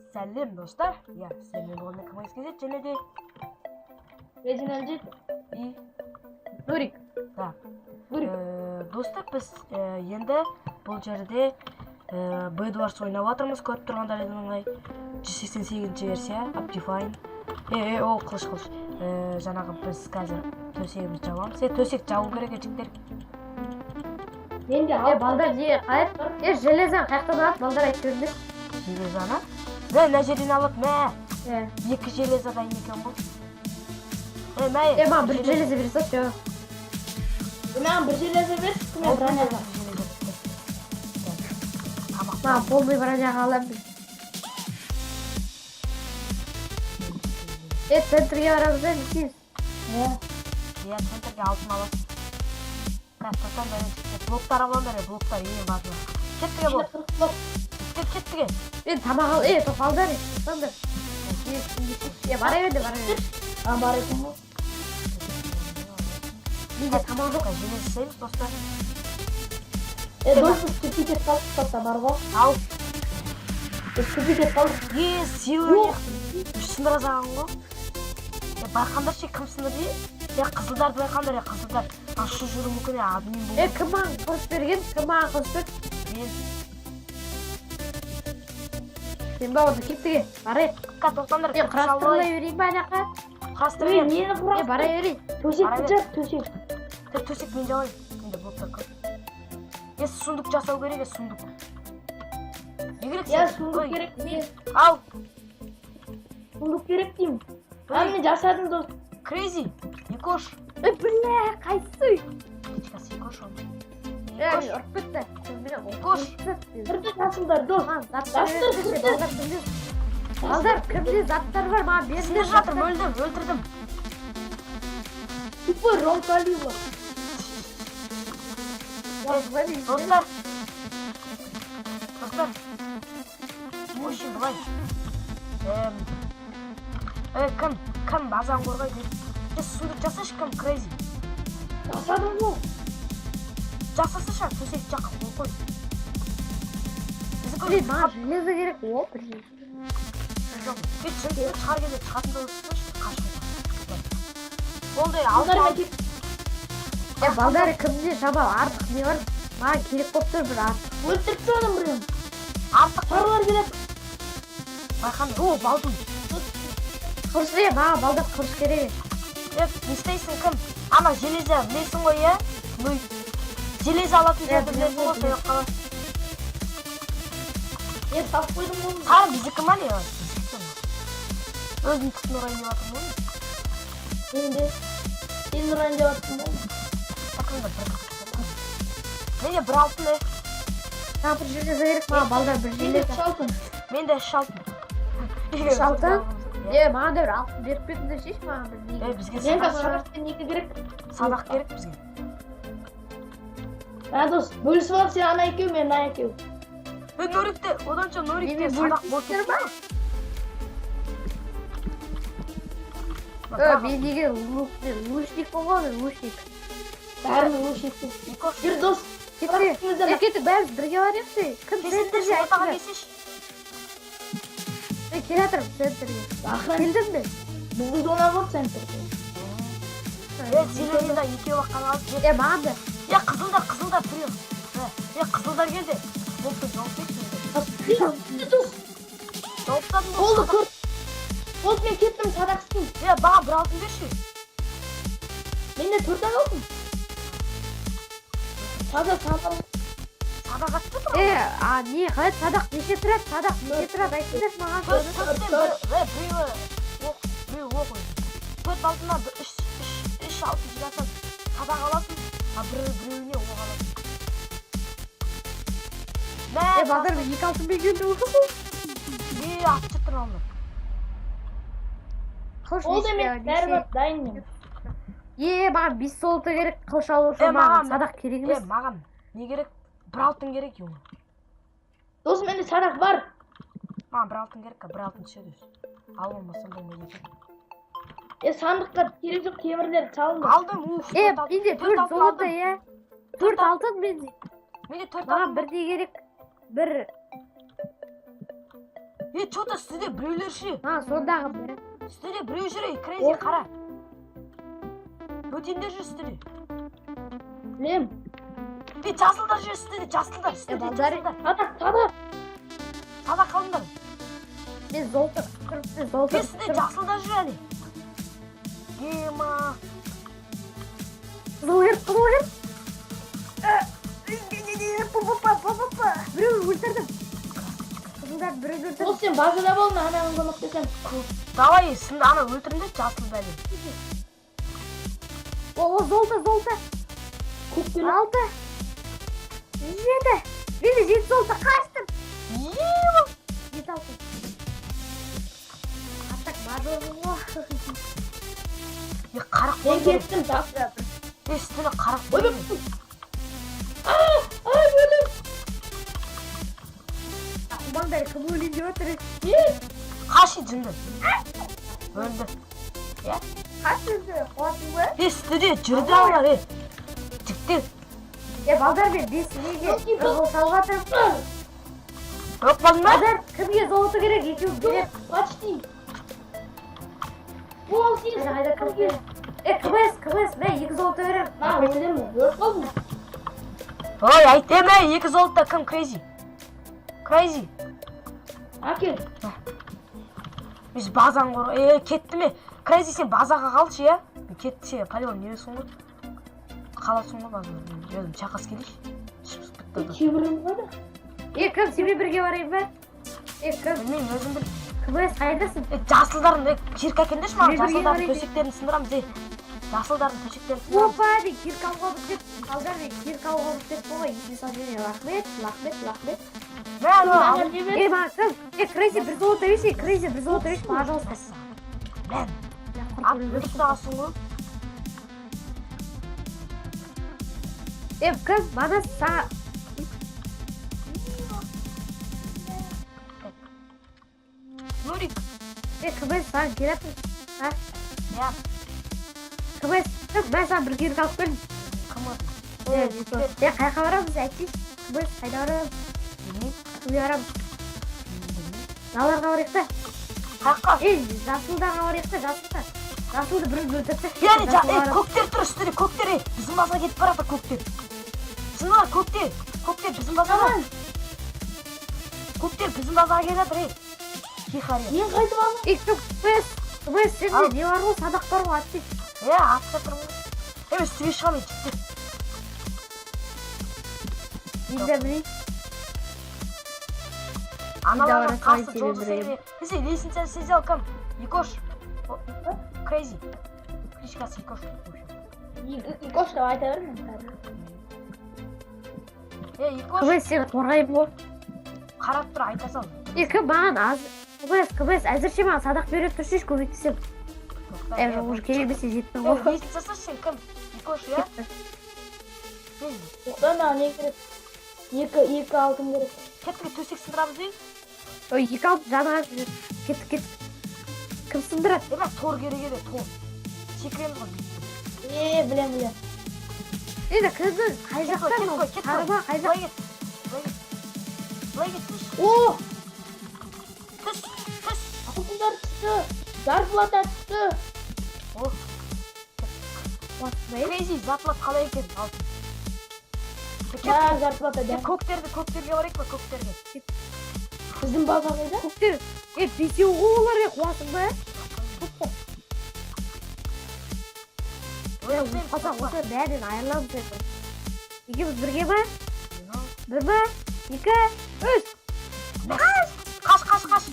Сәлем, достар! Иә, сіздермен болған КМС KZ және де Reginald Jet. И Нурик. Да. Нурик. Достар, біз енді бұл жерде Bedwars ойнап жатырмыз, көріп тұрғандарыңыздай 188 версия, Optifine. О, қылыш, қылыш. Жаңағы біз қазір төсегімізді жабамыз. Төсек жабу керек, жігіттер. Мен де Е, алып балдар, не қалай? Е, железаны қаяқтан алады, балдар, айтып беріңдер. Железаны. Мә, мына жерден алып, мә. Е, Екі железо дайын екен ғой. Мә. е, маған бір железо бере салшы. Маған бір железо бер, мен броня бар. Тамақ. Маған полный броняға аламын. Е, центрге барамыз да, не істейміз? Иә. Иә, центрге алтын аласың. Қазір тоқтаңдар, жігіттер. Блоктар алыңдар, блоктар ең важно. Кеттік, Менде бол. 40 блок. Жігіттер, кеттік. Мен тамақ ал, е, тоқ, балдар, тоқтаңдар. Е, бара бер де, бара бер. А, бар екен ғой. Менде тамақ жоқ. Қазір железо жасаймыз, достар. Е, дос, біз тупик етіп қалдық, тоқта бар ғой. Ал, Біз тупик етіп қалдық. е, силы үш сындыра салған ғой. Е, байқаңдаршы, кім сындырды? Е, қызылдарды байқаңдар, е, қызылдар. Ашу жүруі мүмкін, е, админ Е, болуы. кім маған қылыш берген? Кім маған қылыш берді? Мен. Сен ба, онда кеттік, е, барайық. Қазір тоқтаңдар. Е, құрастырмай берейін ба ана жаққа? Құрастыра Ей, бер. нені Е, құрастыр? бара берейін. Төсекті жап, төсек. Төсек мен жабайын. Менде блоктар көп. Е, сундук жасау керек, е, сундук. Не керек Иә, сен? сундук Ой, керек. Мен ал, сундук керек деймін. А, мен жасадым, дос. Крейзи, Екош. Е, бля, қайсысы? Сейчас Екош он. Е, Екош. мен ұрып кетті. Мен Қош. Кірді жасылдар, дос. Маған заттар Заттар беріңдерші, кірді. балдар, кімде? Балдар, кімде заттар бар, маған беріңдер. Сындырып жатыр, өлдім, өлтірдім. Тупой Ронкалива. Достар. Достар. В общем, былай. Кім, кім базаны қорғайды? Е, сундук жасашы, кім, Крейзи? Жасадым ғой. Жасасашы, төсек жаққа қой қой. Біздікі Блин, маған железо керек. О, бір железо. жоқ. Е, жігіттер, шығар кезде шығатындай болсыншы, қашып. Болды, алтын Балдар, мен ал. кет. Е, балдар, кімде шамалы артық не бар? Маған керек болып тұр бір артық. Өлтіріп тастадым біреуін. Артық Сарылар келеді. байқам. О, балдым. Қылыш, е, маған, балдар, қылыш керек. Е, не істейсің, кім? Ана железо білесің ғой, иә? Ну, железо алатын Е, жерді білемін білесің ғой, ғой, сол жаққа бар. Е, тауып қойдым ғой. Сары біздікі ма не? Біздікі ма? Өзімдікін ұрайын деп жатырмын ғой. Мен де. Сен ұрайын деп жатырмын ғой. Takımda бір. Менде бір алтын, е. Маған бір железо керек, маған, балдар, бір Менде железо. үш алтын. Менде үш алтын. Үш алтын? Е, маған да бір алтын беріп кетіңдерші, маған бір Е, неге. бізге Мен садақ, қазір садақпен екі керек. садақ керек бізге. Ә, дос, бөлісіп алып, сен ана екеу, мен мына екеу. Е, Нурикте, оданша Нурикте Немен садақ болып бөлісіңдер кетті ма? ма? Е, мен неге лук, мен лучникпін ғой, мен лучник. Бәріміз лучникпіз. Екош. Жүр, дос. Кеттік, е, кеттік, бәріміз бірге барайықшы. Кім Кесіңдерші, центрге ортаға айтыңдар. кесейші. Е, келе жатырмын центрге. Ақырын Келдім мен. біздің зона ғой центрде. Е, зеленый да екеуі ақ қана алып. Е, маған да. Е, қызылдар, қызылдар, прием. Е, қызылдар келді. Болды, жауып тастайықшы. Е, дос, Жауып тастадым. болды, көр. Болды, мен кеттім, садақ істеймін. Е, маған бір алтын берші. Менде төрт ақ алтын. Таза садақ. Садақ атып жатыр. Е, а не, қалай садақ неше тұрады? Садақ неше тұрады? Айтыңдаршы маған. Төрт, төрттен бір, е, біреуі оқ, біреуі оқ өзі. Төрт алтыннан бір, үш, үш, үш алтын жинасаң, садақ аласың, а біреуіне оқ аласың. Мә, Е, балдар, мен екі алтынмен келдім. е, атып жатыр алды. Қылыш Болды, неше- мен бәрі бар, дайын мен. Е, маған бес золото керек, қылыш алу Е, үшін маған маған- садақ керек Е, емес. маған не керек? Бір алтын керек, ё. Дос, менде садақ бар. Маған бір алтын керек, бір алтын түседі өзі. Алып алмасам болмайды екен. Е, сандыққа керек жоқ темірлер салынды. Алдым, уф, Е, төрт алтын. менде Төрт төрт алтын золото, алдым. е. Төрт алтын менде. Менде төрт Маған алтын. бір не керек? Бір Е, че-то үстіде біреулер ше. А, сондағы бірі. Үстіде біреу жүр, ей, Крейзи, қара. Бөтендер жүр үстіде. Білем. Е, жасылдар жүр үстіде, жасылдар, үстіде, балдар- жасылдар. Садақ, садақ. Садақ қалыңдар. Мен золото күтіп, золото Е, үстіде жасылдар жүр әне. Ема. Қызыл керек, қызыл керек. Біреу өлтірдім. Қызылдар біреу өлтірдім. Ол сен базада болдың, анаған көмектесем. Давай, сынды ана өлтіріңдер жасыл бәле. О, о, золото, золото. Көк керек. 6, 7. Менде 7 золото қаштым. Ема. 7 алтын. А так мажормын ғой. Е, қарақ Мен қойыңдар. кеттім, тағы бір. Е, үстіне қарақ Ойбай. қойыңдар. Ай, өлдім. Балдар кім өлейін деп отыр? Е, Қаш, ей, жынды. Өлді. Қаш өзі, қуасың ба? Е, үстіде жүрді аналар, е. Жігіттер, Е, балдар мен 5 неге бір қол салып жатырмын. өліп қалдың ба? Балдар кімге золото керек екеуі береді. Почти. Ол сен. Қайда қайда кім? Е, КМС, КМС, мә 2 золото беремін. Ма, өлдім, өліп қалдым. Ой, айт еме, 2 золото кім, Крейзи? Крейзи. Әкел. Біз базаны қор... Е, кетті ме? Крейзи, сен базаға қалшы, иә? Кетті сен, полигон несің ғой? Қаласың ғой базада. Өзім шақасы келейінші. Ішіп бітті. Кейбіреуім қайда? Е, кім сенімен бірге барайын ба? Е, кім? Білмеймін, өзім біл. КМС қайдасың? Е, жасылдарын, е, кирка әкеліңдерші маған, Мен бірге жасылдардың барайын. төсектерін сындырамыз, е. Жасылдардың төсектерін сындырамыз. Опа, мен кирка алуға бітіп, балдар мен кирка алуға бітіп ғой. Есіме салып жіберген. Рахмет, рахмет, рахмет. Мә, ана, Маған не бер? Е, маған кім? Е, Крейзи бір золото берші, Крейзи бір золото берші, пожалуйста. Мен, ат өліп тастағансың ғой. Е, кім? Мана саған Нурик. Е, КМС саған келатыр. А? Иә, КМС, кім? Мен саған бір кирка алып келдім. кім ол? Е, е, қай жаққа барамыз, айтсайшы. КМС қайда барамыз? Білмеймін. Кімге барамыз? Мыналарға барайық та. Қаяққа? Е, жасылдарға барайық та, жасылда. Жасылды біреу өлтірсек. Яғни, жасылға е, барамыз. көктер тұр үстінде, көктер, е, біздің базаға кетіп бара жатыр көктер. Сындылар, көктер, көктер біздің базаға. Көктер біздің базаға келе жатыр, е. Тихаря. Мен қайтып алдым. Е, кім? КМС, КМС, сенде Ал. не бар ғой, садақ бар ғой, атсай. Е, атып жатырмын ғой. Е, мен үстіге шығамын, жігіттер. Мен де білейін. Аналарға бара қарсы салайын, жолды сені серве. Десе, лестница сезел кім? Екош. О, Крейзи. Кличкасы Екош. В общем. Икош деп айта берме. Е, Екош, КМС сені қорғаймын ғой. қарап тұр, айта сал. Е, кім маған аз... КМС, КМС, әзірше маған садақ бере тұрсайшы, көмектесемін. Тоқта, Е, е, уже керек емес, жеттім Е, ғой. лестницасы сен кім? Екош, иә? Е, Тоқта, маған не керек? Екі алтын керек. Кеттік, төсек сындырамыз ей. Ой, 2 алып жанға кеттік, кеттік. Кім сындырады? Е, мына тор керек еді, тор. Секіреміз ғой. Е, білем, білем. Енді кімнің қай Кет қой, жақтан кет ол? қой, кет Сары қой. ма, қай жақ? Былай кет. Былай кет. Былай кет, түс. О, Түс, түс. алтындар түсті. Зарплата түсті. О, Қуасың ба, е? Крейзи, зарплат қалай екен? Алтын. Е, кет. Мә, зарплата Е, да. көктерді, көктерге барайық па, көктерге. Біздің база қайда? Көктер, е, бесеу ғой олар, е, қуасың ба? Е, Өліп қалсақ осы бәрінен айырыламыз енді. Екеуміз бірге ма? Бір ма? 2, 3. Қаш, қаш, қаш.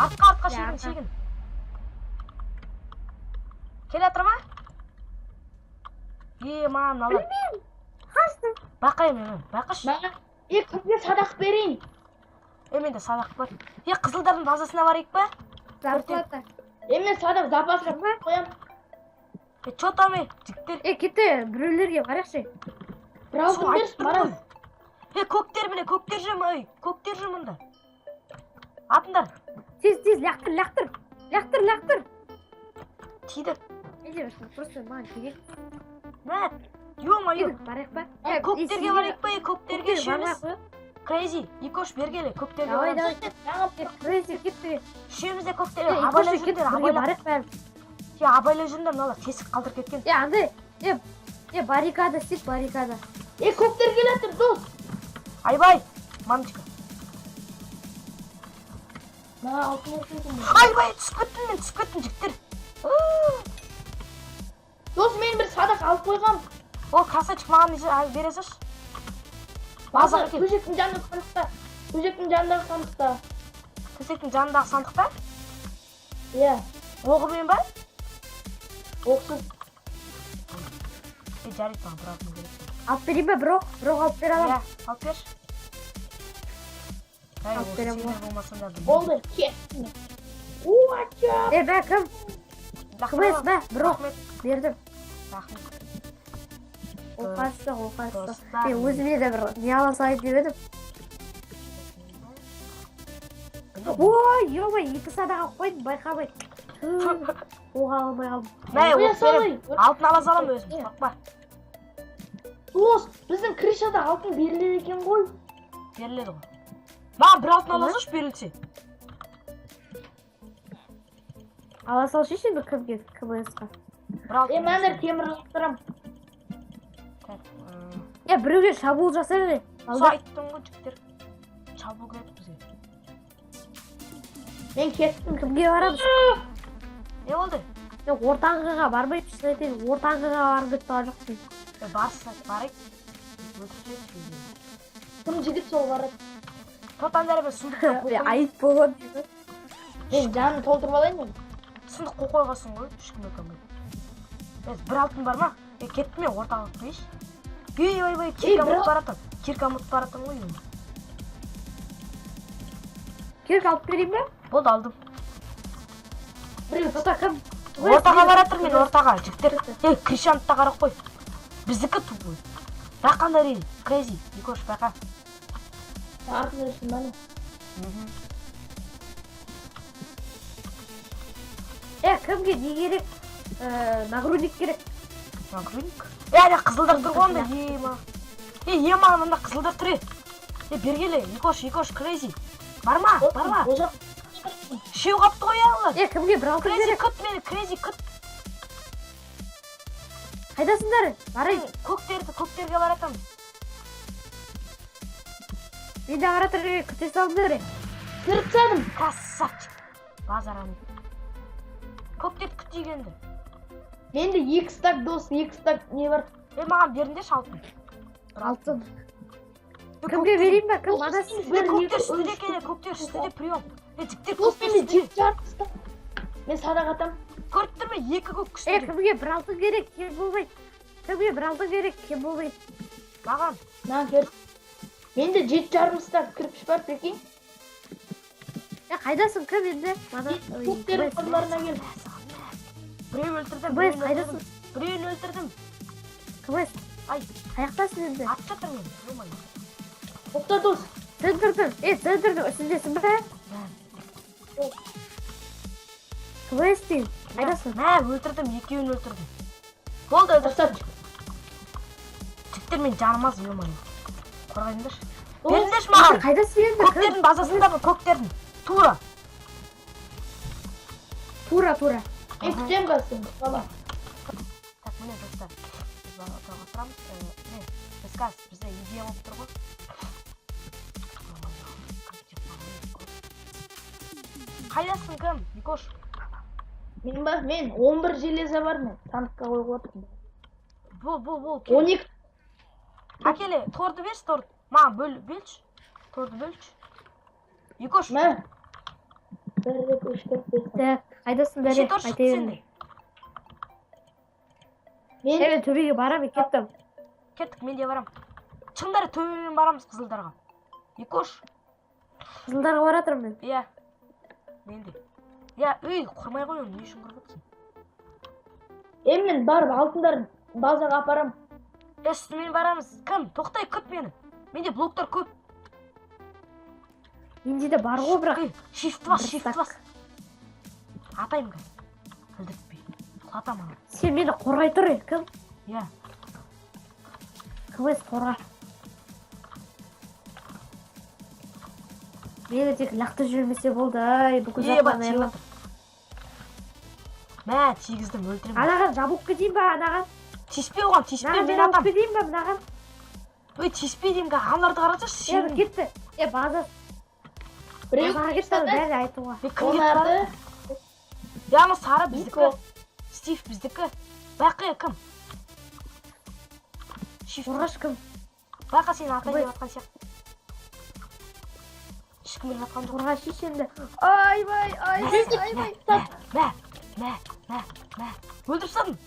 Артқа, артқа, Иә, шегін, артқа. шегін. Келе жатыр ма? Е, маған мыналар. Қаштым. Байқаймын мен, байқашы. Мә, е, кімге садақ берейін? Е, менде садақ бар. Е, қызылдардың базасына барайық па? Зарплата. Е, мен садақ запасқа Ма? қоям. Е, че там, е, жігіттер? Е, кетті, біреулерге барайықшы. Бір алтын Сол берші, айтып тұрмын барам. ғой. Е, көктер міне, көктер жүр, ей, көктер жүр мында. Атыңдар, Тез, тез, лақтыр, лақтыр. Лақтыр, лақтыр. тиді. Менде бір просто маған керек. Мә, ё-моё. Барайық па? Е, көктерге барайық па, е, көктерге Көктерге үшеуміз. бармай ақ қояйық. Крейзи, Икош, бері келе, көктерге Давай, барамыз. давай. Крейзи, кетті. Үшеуміз де көктерге, Е, абайлай Икош, кет, жүріңдер, бірге абайлап. барайық бәріміз. Е, абайлай жүріңдер, мыналар тесік қалдырып кеткен. Е, андай, е, е, баррикада істейік, баррикада. Е, көктер келатыр, дос. Айбай, мамочка. Мына алтын оқиды. Айбай, түсіп кеттім мен, түсіп кеттім, жігіттер. Дос, мен бір садақ алып қойғам. О, красавчик, маған бере салшы. Базарға кел. Төсектің жанындағы сандықта. Төсектің жанындағы сандықта. Төсектің жанындағы сандықта? Иә, Оғымен ба? оқсыз. Е, жарайды, маған бір алтын керек. Алып берейін бе, бір оқ? Бір оқ алып бере аламын. Иә, алып берші. Әй, Алып осы беремін сендер болмасаңдар да. Болды, кеттім. Уача. Е, бә, кім? Рахмет, КВС, бә, бір оқ. рахмет, Бердім. рахмет. Оқасы жоқ, оқасы жоқ. Достар. Мен өзіме де бір не ала салайын деп едім. Ой, ё-моё, екі садақ алып қойдым, байқамай. Түу, оқ ала алмай қалдым. Мә, Қоя оқ беремін. салайын. Алтын ала саламын өзім, қорықпа. Дос, біздің крышада алтын беріледі екен ғой. Беріледі ғой. Маған бір алтын ала салшы, берілсе. Ала салшы енді кімге, КВС-қа. Бір алтын. Е, мен темір лақтырам. Так, Е, біреуге шабуыл жасайық. сол айттым ғой, жігіттер. Шабуыл керек бізге. Мен кеттім. Кімге барамыз? Не болды? Мен ортаңғыға бармаймын, шын айтайын, ортаңғыға барып кетіп бара жоқпын. Е, барса, барайық. Өлтіріп жіберші. Кім жігіт сол барады. Тотандар мен сұмдық Е, айып болады дейді. Мен жанын толтырып алайын енді. сұмдық қол қойғансың ғой, ешкім өкінбей. Е, бір алтын бар ма? Е, кеттім мен ортаға қойшы. Ей, ойбай, кирка бір ұмытып баратым. Кирка ұмытып баратым ғой мен. Кирка алып берейін бе? Болды, алдым. Біреу Тота кім? Ортаға баратыр мен, ортаға, жігіттер. Е, Кришантты да қарап қой. Біздікі тупой. Рақандар ей, Крейзи, Икош, байқа. артында жүрсін бәне. Е, кімге не керек? Нагрудник керек. Нагрудник? Е, ана қызылдар тұр ғой онда, ема. Е, ема, мында қызылдар тұр, е. Е, бері келе, Икош, Икош, Крейзи. Барма, барма. Ол жақ Үшеу қапты ғой аналар. Е, кімге бір алтын Крейзи, керек? күт мені, Крейзи, күт. Қайдасыңдар? Барайын. Көктерді, көктерге баратамыз. Мен де бара тұр, е, күте салыңдар. Е. кіріп тастадым. Красавчик. Базарам. Көктерді күтейік енді. Менде екі стак дос, екі стак не бар. Е, маған беріңдерші алтын. Бір Алтын. Е, Кімге берейін бе? Кім? Ана Е, Бір, көктер екі, үстінде үш, екен, е, көктер үстінде прием. Е, жігіттер, Дос, көктер менде үстінде. 7,5 стак. Мен садақ атам. Көріп тұр ма, екі көк Е, үстінде. кімге бір алтын керек? Кем болмайды. Кімге бір алтын керек? Кем болмайды. Маған. Маған кер. Менде 7,5 стак кірпіш бар, прикинь. Е, қайдасың кім енді? Мана. Көктердің қырларына кел. Біреуін өлтірдім, КВС, біреуін қайдасың? өлтірдім. Біреуін өлтірдім. КВС. Ай. Қаяқтасың енді? Атып жатыр мені. Ё-моё. Тоқта, дос. Центрдің, е, центрдің үстіндесің бе? КВС деймін. Қайдасың? Мә, өлтірдім, екеуін өлтірдім. Болды, өлтірдім. Красавчик. Жігіттер, мен жаным аз, ё-моё. Қорғайыңдаршы. Дос, Беріңдерші маған. Қайдасың енді? Кім? Көктердің базасында ба, көктердің. Тура. Тура, тура. Мен күтемін қазір сені. Бала. Так, міне, достар. Біз жалғастырамыз. Міне, біз қазір бізде идея болып тұр ғой. Қайдасың кім? Никош. Мен ба? Мен 11 железо бар мен. Сандыққа қойып отырмын. Бол, бол, бол. Кел. 12 Әкеле, торды берші, торды. Маған бөл, бөлші. Торды бөлші. Никош, Мә. 1 2 3 4 5. Так, қайдасың неше бәрі? тор Айта шықты беріңдер. сенде? Мен Е, мен төбеге барамын, кеттім. Кеттік, мен де барам. Шығыңдар, төбемен барамыз қызылдарға. Никош, Қызылдарға бара жатырмын мен. иә. Мен де. Иә, үй, құрмай қой оны, не үшін құрып отырсың? Е, мен барып алтындарын базаға апарам. Е, үстімен барамыз. Кім? Тоқтай, күт мені. Менде блоктар көп. Менде де бар ғой бірақ. Ей, shift бас, Бір shift стак. бас. Атаймын қазір. Білдіртпей. Құлатамын ана. Сен мені қорғай тұр, е, кім? Иә. КВС қорға. Мені тек лақтырып жібермесе болды. Ай, бүкіл Е, ба, заттан тиіп айырылып. жатыр. Мә, тигіздім, өлтіремін. Анаған жабылып кетейін ба, анаған? Тиіспе оған, тиіспе, Мынаған мен жабылып атам. кетейін ба, мынаған? Ой, тиіспе деймін, аналарды қарасайшы, Е, сенің. кетті. Е, база, Біреу базаға кетті ау, бәрі айтуға. Е, кім кетіп бара? Оларды Е, ана сары біздікі. Нико. Стив біздікі. Байқа, кім? Shift. Қорғаш кім? Байқа, сені атайын Ой. деп жатқан сияқты. Ешкім біліп жатқан жоқ. Қорғаш еш енді. Айбай, айбай, айбай. Мә, мә, мә, мә. Өлтіріп тастадым.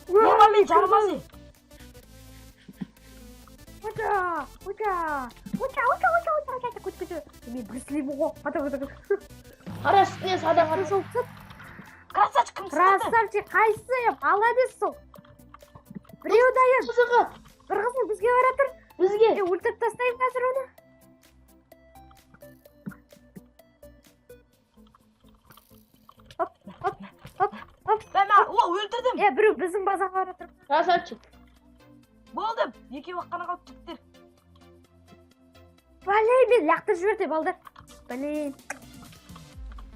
Оған мен жарымаз е. Уча, уча, уча, уча, уча, уча, уча, уча, уча. Мен Брюс Лимін ғой. Ата, ата, ата. Қара, үстіне садақ ат. Сол, сол. Красавчик, кім сындырды? Красавчик, қайсысы? Молодец сол. Біреу дайын. Қызығы Бір қызыл бізге баратыр. бізге. Е, өлтіріп тастаймын қазір оны. Хоп, хоп, хоп, хоп. Мә, мә, о, өлтірдім. Е, біреу біздің базаға баратыр. Красавчик. Болды. Екеуі ақ қана қалды, жігіттер. Блин, мен лақтырып жіберді балдар. Блин.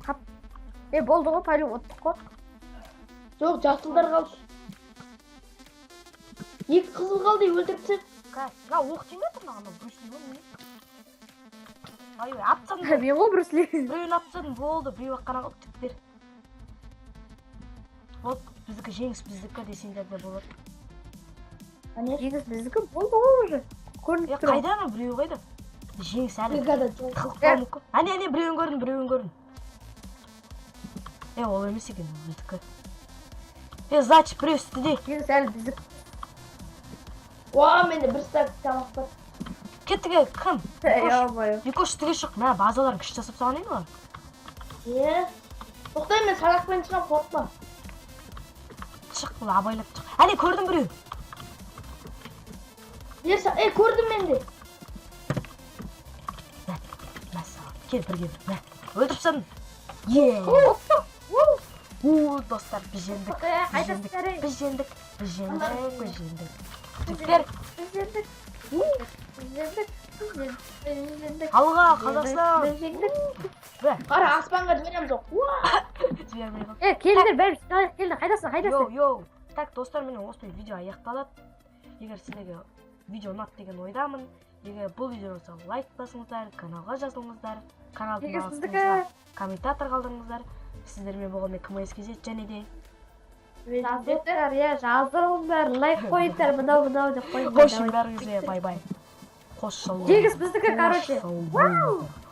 Қап. Е, болды ғой, пәле ұттық қой. Жоқ, жасылдар қалды. Екі қызыл қалды, өлтіріп тастап. Кә, мына оқ тимей жатыр маған, мына Брюс Ли ғой, не? Ай, ой, атып тастадым. Мен ғой Брюс Ли. Біреуін атып тастадым, болды, біреу ақ қана қалды, жігіттер. Вот, біздікі жеңіс біздікі десеңдер де болады. Әне. Жеңіс біздікі болды ғой уже. Көрініп Е, тұр. қайда ана біреу қайда? Жеңіс әлі Бригада жоқ. тығылып қалуы мүмкін. Әне, әне, біреуін көрдім, біреуін көрдім. Е, ол емес екен, ол біздікі. Е, значит, біреу үстіде. Жеңіс әлі біздікі. Уа, менде бір стак тамақ бар. Кеттік, е, кім? Ё-моё. Никош, үстіге шық. Мә, базаларын күшті жасап тастаған еді ғой. Е. Тоқтай, мен садақпен шығамын, қорықпа. Шық, бұл абайлап шық. Әне, көрдім біреу. Е, е, көрдім мен де. Мә, мә саған. Кел, бірге бір. Мә, өлтіріп тастадым. Е. О, достар, біз жеңдік. Е, Біз жеңдік, қайтасыңдар, ей. біз жеңдік, біз жеңдік, біз жеңдік. Жігіттер, Біз жеңдік. Біз жеңдік. Біз жеңдік. Біз жеңдік. алға, Қазақстан. Біз жеңдік. Бә, Қара, аспанға жіберемін жоқ. Уа! жібермей қалды. Е, келіңдер, бәріміз жиналайық, келіңдер, қайдасың, Йоу, қайдасың? йоу. Так, достар, міне осымен видео аяқталады. Егер сіздерге видео ұнады деген ойдамын. Егер бұл видео ұнаса, лайк басыңыздар, каналға жазылыңыздар, каналдың Жеңіс біздікі. астыңызға комментатор қалдырыңыздар. Сіздермен болған мен КМС KZ және де Жазылыңдар, иә, жазылыңдар, лайк қойыңдар, мынау, мынау деп қойыңдар. В общем, давай. бәріңізге бай-бай. Қош сау Жеңіс біздікі, короче. Қош сау болыңыздар.